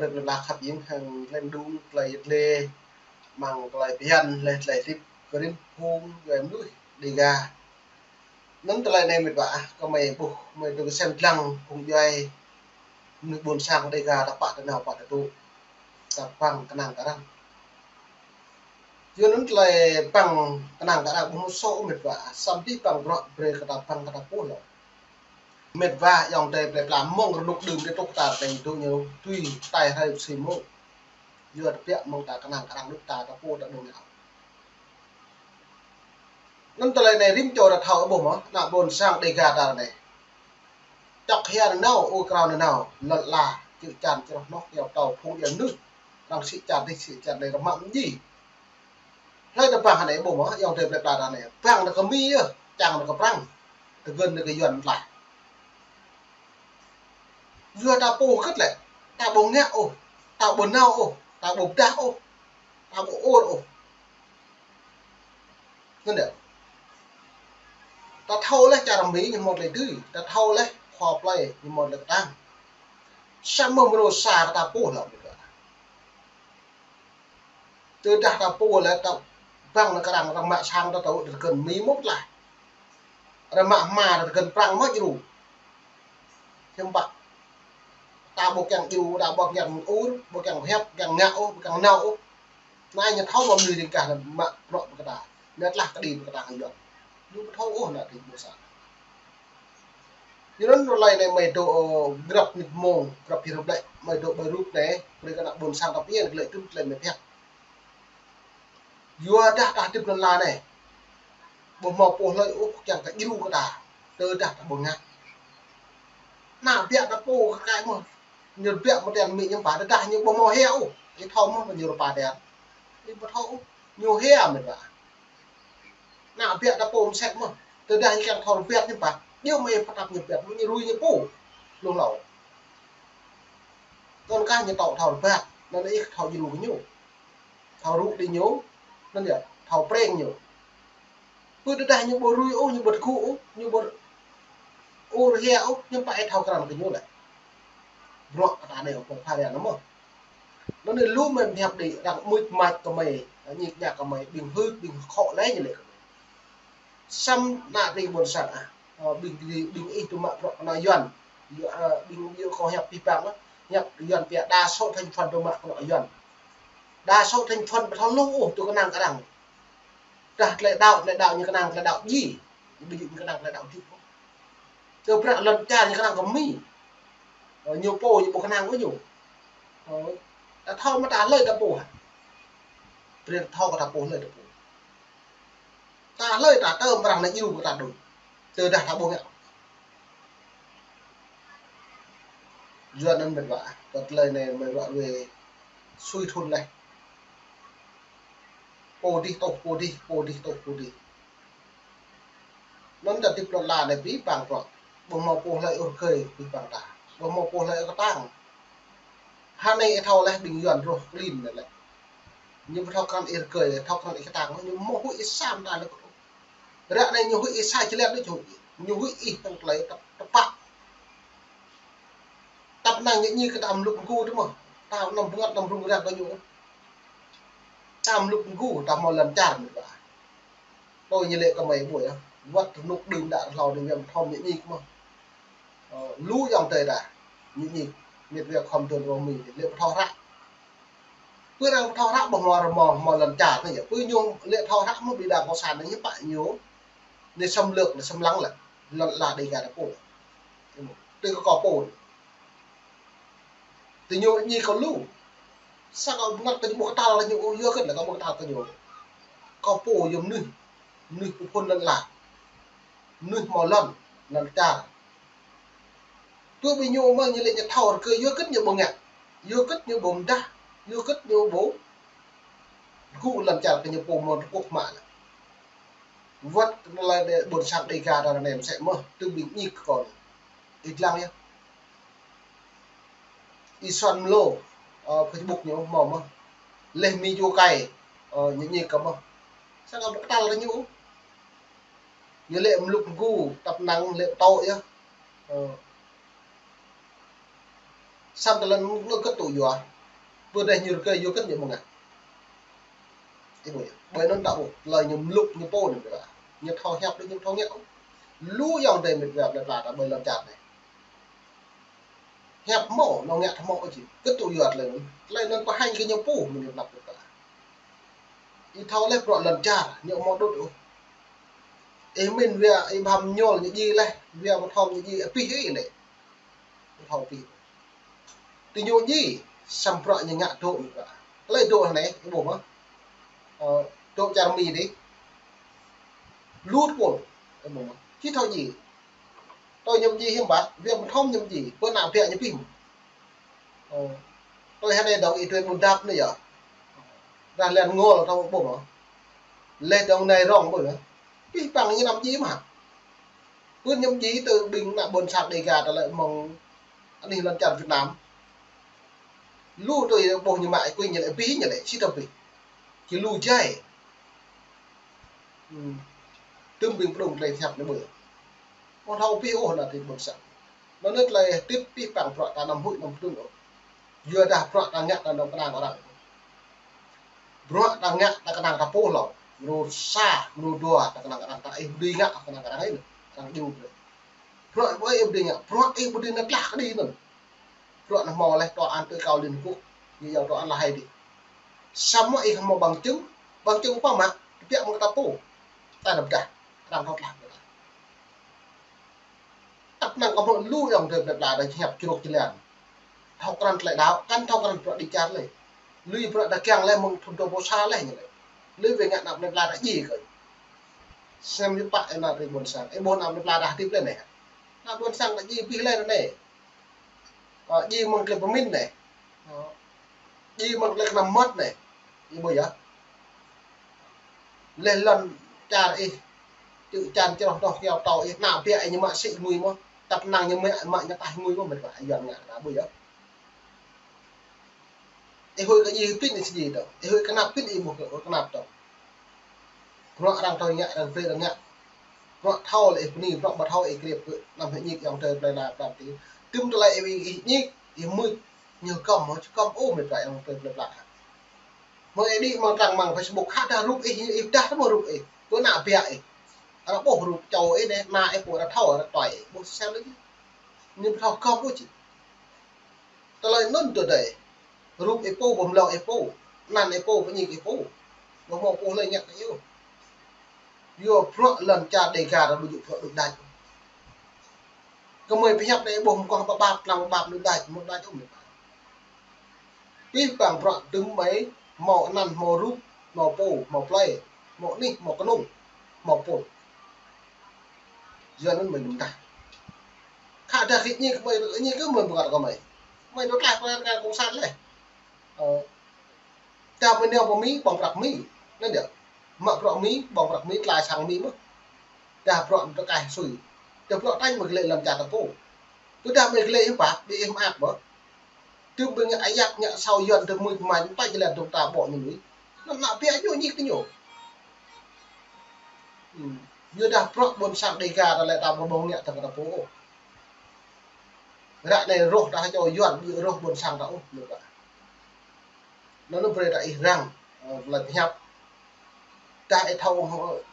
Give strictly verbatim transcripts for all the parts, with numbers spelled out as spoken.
Rơ̆k lơ̆k khăp jing hăng tơlơi mơđung, tơlơi yet lê, mơ̆ng tơlơi phiăn, leh tơlơi tip kơ rĭm phung djuai mơnuih Dêga. Anŭn tơlơi anai mĕt wa ah, kơmơi ƀuh, kơmơi tŭ kơsem lăng phung djuai mơnuih ƀôn sang Dêga ta pă tơnao pă tơtŭ, ta păng kơnang kơ arăng. Yua anŭn tơlơi păng kơnang kơ arăng ƀu hmâo sô mĕt wa ah, samơ̆ păng bruă brơi kơ ta păng kơ ta pô lŏ. Mĕt wa ayŏng adơi plơi pla, mơ̆ng rơnŭk đưm tơl truh ta teng dŏ ñu tui tai hrơi si mông. Yua tơbiă mơ̆ng ta kơnang kơ arăng đôč ta ta pô ta ƀu ngă. Anŭn tơlơi anai rĭm čô ta thâo ƀuh mơ̆, ană ƀôn sang Dêga ta anai. Čŏk hia nanao, ur krao nanao, lŏn ala, čư̆ čan čroh noh, yua tơl phung djuai mơnuih. Arăng sĭ čar dih, sĭ čar anai, rơmă mơ̆n djai. Hlơi ta păng hơnai ƀuh mơ̆, ayŏng adơi plơi pla ta anai. Păng anai kơ Mi yơh, čang anai kơ Prăng. Tơgơ̆n anai kơ Yuan tơlah. Yua ta pô hơget lĕ, ta ƀu ngă ôh, ta ƀu nao ôh, ta ƀu pơdah ôh, ta ƀu ur ôh. Anŭn yơh. Ta thâo leh čar Mi ñu hmâo tơlơi dưi, ta thâo leh khua plơi ñu hmâo tơlơi kơtang. Samơ̆ mơnuih sa kơ ta pô lŏ mĕt wa. Tơdah ta pô lĕ ta păng anai kơ arăng, arăng mă sang ta tŭ tơgơ̆n Mi mơ̆n tơlah. Arăng mă hma tơgơ̆n Prăng mơ̆n djru. Hiư̆m pă. Ta ƀu kiăng djru, ta ƀu kiăng ur, ƀu kiăng hiăp, kiăng ngă ôh, ƀu kiăng nao ôh. Anai ñu thâo mơ̆ mơnuih ring kah anai mă bruă pơkơta. Anai tơlah kơđi pơkơta kơ Yuan. Ñu ƀu thâo ôh ană tring ƀôn sang. Yua anŭn rơlơi anai mơi dŏ, ơ, grăp mơnit mông, grăp hrup lĕ, mơi dŏ ƀơi rup anai, brơi kơ ană ƀôn sang ta pơhiăp, lĕ tŭ tơlơi mơi pơhiăp. Yua dah ta hơdip lŏn ala anai. Ƀu hmâo pô hlơi ôh kiăng kơ djru kơ ta, tơdah ta ƀu ngă. Ană biă ta pô kơ kai mơ̆. Ñu biă mơ̆ tian Mi ñu pă, tơdah ñu ƀu hmâo hia ôh. Ih thâo mơ̆ ñu rơpa tian. Ih ƀu thâo ôh. Ñu hia mĕt wa. Ană biă ta pô mơsĕt mơ̆. Tơdah ñu kiăng thâo rơbiă ñu pă. Ñu mơi pơtăp ñu biă, ñu rui ñu pô. Lu hlâo. Tơl kah ñu tŏ thâo rơbiă, anŭn ih thâo djru kơ ñu. Thâo rŭ đĭ ñu, anŭn yơh, thâo preng ñu. Pơ tơdah ñu ƀu rui ôh, ñu ƀu tơgŭ ôh, ñu ƀu ur hia ôh, ñu pă ih thâo krăn kơ ñu lĕ. Bruă kơ ta anai ôh, pơpha ria anŭn mơ̆. Anŭn anai lu mơi pơhiăp đĭ, arăng mưč mač kơmơi, ñik ñak kơmơi, ƀing hưt, ƀing khŏ lĕ ñu lĕ kơmơi. Samơ̆ ană tring ƀôn sang ah. Ơ, ƀing, ƀing ih tŭ mă bruă kơnuk Yuan. Yua, ơ, ƀing yua kâo hiăp pih pang ah. Hiăp Yuan pia đa số thành phần tŭ mă kơnuk Yuan. Đa số thành phần ƀu thâo hluh ôh tŭ kơnang kơ arăng. Dah tơlơi đaŏ, tơlơi đaŏ ñu kơnang tơlơi đaŏ djai. Ƀu djơ̆ ñu kơnang tơlơi đaŏ djai. Tơl bruă lŏn čar ñu kơnang kơ Mi. Ơ, ñu pô ñu ƀu kơnang kơ ñu. Ơ, ta thâo mơ̆ ta hlơi ta pô hă. Brơi ta thâo kơ ta pô hlơi ta pô. Ta hlơi ta tơm arăng anai djru kơ ta đôč. Tơdah ta ƀu ngă. Yua anŭn mĕt wa, kơ tơlơi anai mơi ruă wai sui thun leh. Pô dih tŏh pô dih, pô dih tŏh pô dih. Anŭn ta hơdip lŏn ala anai pih pang bruă. Ƀu hmâo pô hlơi ur kơi pih pang ta. Ƀu hmâo pô hlơi ur kơtang. Hơnai ih thâo leh ƀing Yuan rŏh klin anai lĕ. Ñu ƀu thâo krăn ih rơkơi, thâo krăn ih kơtang, ñu hmâo huĭ ih sa mơta lĕ kơ. Ră anai ñu huĭ ih sa čơlĕt đôč huĭ. Ñu huĭ ih hăng tơlơi tơp-, tơpă. Tăp năng ñu ñi kơ ta mlŭk mgu tơ mơ̆. Ta anăm bơngăt anăm rŭng răng kơ ñu. Ta mlŭk mgu, ta hmâo lŏn čar mơ̆n ƀă. Tui ñu lĕ kơmơi ƀuh yơh. Wăt rơnŭk đưm đă hlâo đưm yăm thom ñu ñi kơ mơ̆. Ơ, lu ayŏng adơi ta, ñu ñi, mĕt wa khŏm tơl rŏh Mi, lĕ pơthâo hră. Pơ arăng pơthâo hră ƀu hmâo rơmô, hmâo lŏn čar anai yơh. Pơ ñu lĕ thâo hră mơ̆ ƀing đảng cộng sản anai ñu pă ñu, anai xâm lược, anai xâm lăng lĕ. Lŏn ala Dega ta pô. Tui kơ kâo pô. Tui ñu ñi kơ lu. Sa kâo bơngăt kơ ñu ƀu kơtăl kơ ñu, yua kơ lĕ kâo ƀu kơtăl kơ ñu. Kâo pô yơh mơnuih, mơnuih pơphun lŏn ala. Mơnuih hmâo lŏn, lŏn čar. Tui ƀing ñu mơ̆ ñu lĕ ñu thâo rơkơi, yua kơ ñu ƀu ngă, yua kơ ñu ƀu mơdah, yua kơ ñu ƀu gŭ lŏn čar kơ ñu pô mơ̆n tơkuh mă lĕ. Wăt tơlơi đe ƀôn sang Dega ta anai mơsĕ mơ̆, tui ƀing ñi kơ kâo anai. Ih lăng yơh. Ih suan mlô, ơ, Facebook ñu hmâo mơ̆. Leh Mi Ju Kai, ơ, ñu ñi kơ mơ̆. Sa kâo ƀu kơtăl kơ ñu. Ñu lĕ mlŭk mgu, tăp năng lĕ tŏ yơh. Ơ. Samơ̆ tơlơi anŭn kơtŭ yua. Pơ dêh ñu rơkơi yua kơtŭ ñu mơ̆ng ngă. Ih ƀuh yơh. Ƀơi anŭn ta ƀuh, tơlơi ñu mlŭk ñu pô anai ƀiă. Ñu thâo hiăp đôč ñu thâo ngă. Lu ayŏng adơi met wa plơi pla ta ƀơi lŏn čar anai. Hiăp hmâo, anŏ ngă hmâo ôh či. Kơtŭ yua tơlơi anŭn. Tơlơi anŭn pơhañ kơ ñu pô, mơ̆ng ñu tơnap tơpă. Ih thâo laih bruă lŏn čar, ñu hmâo đôč ôh. Ih min wa, ih bham ñol ñu djai laih, wa bơthom ñu djai, abih ih lĕ. Ih thâo abih. Tơ ñu djai, samơ̆ bruă ñu ngă dŏ met wa. Tơlơi dŏ anai, ih ƀuh mơ̆. Ơ, dŏ čar Mi dih. Lu tơpul, ih ƀuh mơ̆. Či thâo djai. Tơ ñu djai hiư̆m pă, wa bơthom ñu djai, pơ ană biă ñu abih mơ̆. Ơ, tơlơi anai dŏng ih tui mơ̆ng dap anai yơh. Rah lĕn ngol thâo ƀuh mơ̆. Laih dŏng anai rŏng ƀuh mơ̆. Abih bang ñu anăm djai mơ̆. Pơ ñu djai tơ ƀing ană ƀôn sang Dêga tơlơi mơ̆ng anih lŏn čar Việt Nam. Lu tui ƀuh ñu mă ih kuing ñu lĕ abih ñu lĕ, či thâo abih. Či lu jai. Hmm. Tơm ƀing pơdŏng tơlơi hiăp anai ƀuh. Ƀu thâo abih ôh ană tơlơi ƀôn sang. Anŭn tơlơi hơdip abih bang bruă ta anăm huĭ anăm pơdŭn ôh. Yua dah bruă ta ngă ta anăm kơnang arăng. Bruă ta ngă ta kơnang ta pô hlâo. Mrô sa, mrô dua ta kơnang arăng ta ih ƀu dưi ngă ta kơnang arăng ih. Arăng djru brơi. Bruă ih ƀu dưi ngă, bruă ih ƀu dưi ngă tlah kơđi anŭn. Bruă anŭn hmâo laih tòa án tối cao Liên Hợp Quốc, ñu iâu tòa án La Hay dih. Samơ̆ ih hmâo bằng chứng, bằng chứng pơmă, tơbiă mơ̆ng ta pô. Ta anăm pơdah, arăng thâo tlah kơ ta. Tăp năng kơ hmâo lu ayŏng adơi plơi pla đa hiăp čruk čơlan. Thâo krăn tơlơi đaŏ, kăn thâo krăn bruă đĭ čar lĕ. Lui bruă đa kiăng lĕ mơ̆ng thŭn dua ƀôl sa lĕ ñu lĕ. Lui wai ngă ană plơi pla đa djai kơ. Sem hiư̆m pă ană tơlơi ƀôn sang, ih ƀuh ană plơi pla đa hơdip lĕ anai. Ană ƀôn sang đa djai abih lĕ anai. Ơ, djai mơ̆ng tơlơi pơmĭn anai. Ơ, djai mơ̆ng tơlơi kơnăm mơmŏt anai. Ih ƀuh yơh. Laih lŏn čar ih, čư̆ čan čroh noh kiao tâo ih, ană biă ih ñu mă sĭ ngui mơ̆. Tăp năng ñu mă, mă ñu taih ngui mơ̆, met wa, Yuan ngă ta ƀuh yơh. Ih huĭ kơ djai pĭn ih či djai tơ. Ih huĭ kơnap pĭn ih ƀuh kơ kơnap tơ. Bruă arăng thâo ngă, arăng brơi arăng ngă. Bruă thâo lĕ ih bơni, bruă ƀu thâo ih kriăp kơ, anăm hơñik ayŏng adơi plơi pla pơtăm ti. Tơm tơlơi ih, ih ñik, ih mưč, ñu kơm, či kơm ôh met wa ayŏng adơi plơi pla. Mơ̆ng ih đĭ mơ̆ng trang mạng Facebook, hă dah rup ih, ih pơdah tơ mơ̆ rup ih, pơ ană biă ih. Arăng ƀuh rup čô ih anai, ană ih pô arăng thâo, arăng tuai ih, ƀuh sel lagi. Ñu ƀu thâo kơm ôh či. Tơlơi anŭn tơdơi. Rup ih pô, pơmlŏng ih pô. Anăn ih pô, pơñik ih pô. Ƀu hmâo pô hlơi ngă kơ ñu. Yua bruă lŏn čar Dêga ta ƀu djơ̆ bruă đôč đač. Gơmơi pơhiăp anai ƀuh mơguah pơƀap, lăng pơƀap đôč đač, mơ̆ đač ôh met wa. Abih bang bruă tơm mơi, hmâo anăn, hmâo rup, hmâo pô, hmâo plơi, hmâo anih, hmâo kơnung, hmâo pô. Yua anŭn mơi mơ̆n tah. Khă dah khĭ ñik mơi, ñik kơ mơi pơngăt kơ mơi. Mơi dŏ tlaih pơngăt kơ cộng sản lĕ. Ơ, dah mơi nao pơ Mi, ƀơ̆ng prăk Mi. Anŭn yơh. Mă bruă Mi, ƀơ̆ng prăk Mi, tlaih sang Mi mơ̆. Dah bruă tơkai sui. Dah bruă tañ mơi glĕ lăm čar ta pô. Tơdah mơi glĕ hiư̆m pă, ƀing ih mơak mơ̆. Tơm ƀing ngă ayăt ngă asâo Yuan tơm mưč mañ, pă jơlan tơm ta ƀô̆ ñu lui. Anăm ană biă ñu ñik tơ ñu. Hmm. Yua dah bruă ƀôn sang Dêga ta lĕ ta ƀu ƀơ̆ng ngă tơ kơ ta pô ôh. Ră anai rŏh ta hơčâo Yuan, ƀu rŏh ƀôn sang ta ôh, ñu kơ. Anŭn brơi ta ih răng, ơ, tơlơi pơhiăp. Dah ih thâo,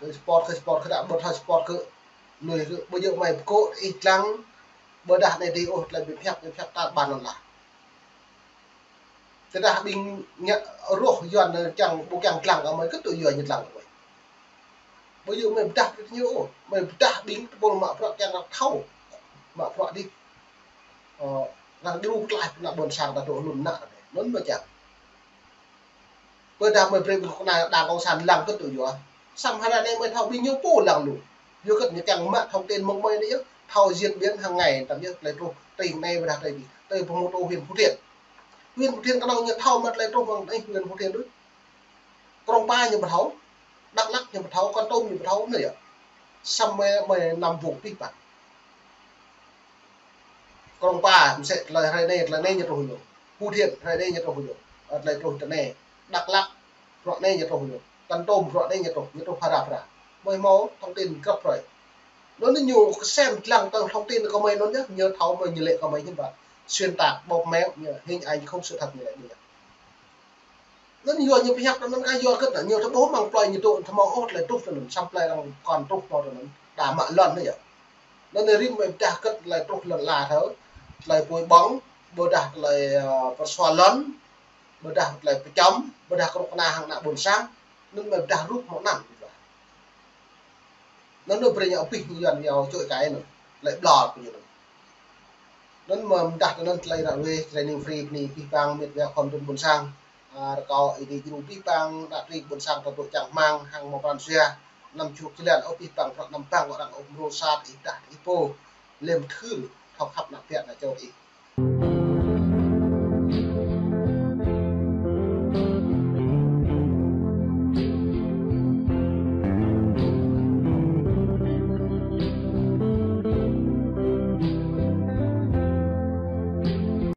ơ, sport kơ sport kơ dah ƀu thâo sport kơ, lui kơ, ƀu djơ̆ mơi pơkŏ ih lăng, ƀôdah anai dih ôh, tơlơi pơhiăp, pơhiăp ta ƀan anŭn lah. Tơdah ƀing ngă rŏh Yuan anŭn čang ƀu kiăng lăng kơ mơi, kơtŭ Yuan ñu lăng kơ mơi. Ƀu djơ̆ mơi pơdah brơi ñu ôh, mơi pơdah ƀing tơpul mă bruă kiăng arăng thâo, mă bruă dih. Ơ, arăng djru tlaih pơ ană ƀôn sang ta dŏ hlŭn ană anai. Anŭn mơi čang. Pơdah mơi brơi ƀing kơnai đảng cộng sản lăng kơtŭ yua. Samơ̆ hrơi anai mơi thâo ƀing ñu pô lăng lu. Yua kơ ñu kiăng mă thông tin mơ̆ng mơi anai yơh. Thâo diễn biến hàng ngày tăm yơh, tơlơi truh, tỉnh anai ƀôdah tỉnh, tỉnh pơ mô tô huyện Phú Thiện. Huyện Phú Thiện kơnơ̆ng ñu thâo mă tơlơi truh mơ̆ng anai huyện Phú Thiện đôč. Krông Pa ñu ƀu thâo, Dak Lak ñu ƀu thâo, Kon Tum ñu ƀu thâo, anai yơh. Samơ̆ mơi, mơi năm vùng pih păng. Krông Pa, mơsĕ tơlơi hrơi anai, tơlơi anai ñu truh ñu. Phú Thiện, hrơi anai ñu truh ñu. Ơ, tơlơi truh tơ anai. Dak Lak, bruă anai ñu truh ñu. Kon Tum, bruă anai ñu truh, ñu truh phara phara. Mơi hmâo thông tin grăp hrơi. Anŭn ñu kơsem lăng tơ̆ng thông tin kơ mơi anŭn yơh, ñu thâo mơi ñu lĕ kơ mơi hiư̆m pă. xuyên tạc, bóp méo, ñu, hình ảnh không sự thật ñu laĭ ƀu djơ̆. Anŭn yua ñu pơhiăp anŭn kah yua kơ anŭn ñu tơƀuh mơ̆ng plơi ñu tŭ tơmâo ôh tơlơi truh tơ anŭn, samơ̆ plơi arăng kŏn truh mơ̆ tơ anŭn, đa mă lŏn anŭn yơh. Anŭn rĭm mơ̆ pơdah kơ tơlơi truh lŏn ala thâo, tơlơi apui ƀơ̆ng, ƀôdah tơlơi, ơ, pơsua lŏn, ƀôdah tơlơi pơčăm, ƀôdah kơnuk kơna hăng ană ƀôn sang, anŭn mơ̆ pơdah rup mơ̆ng anŭn. Anŭn anŭn brơi ñu abih ñu Yuan yua čuh kai anŭn, tơlơi ƀlŏr kơ ñu anŭn. Anŭn mơ̆ pơdah tơ anŭn tơlơi ră ruai, tơlơi ning free bơni abih bang mĕt wa khŏm tŭn ƀôn sang. A, rơkâo Ơi Adai djru abih bang, đah tring ƀôn sang tơdruă čang rơmang, hăng mơ̆ pran jua, anăm čuk jơlan, abih bang prăk anăm bang, arăng ôh mrô sat, ih pơdah, ih pô, lĕm thưn, thâo khăp ană ƀiă ană čô ih.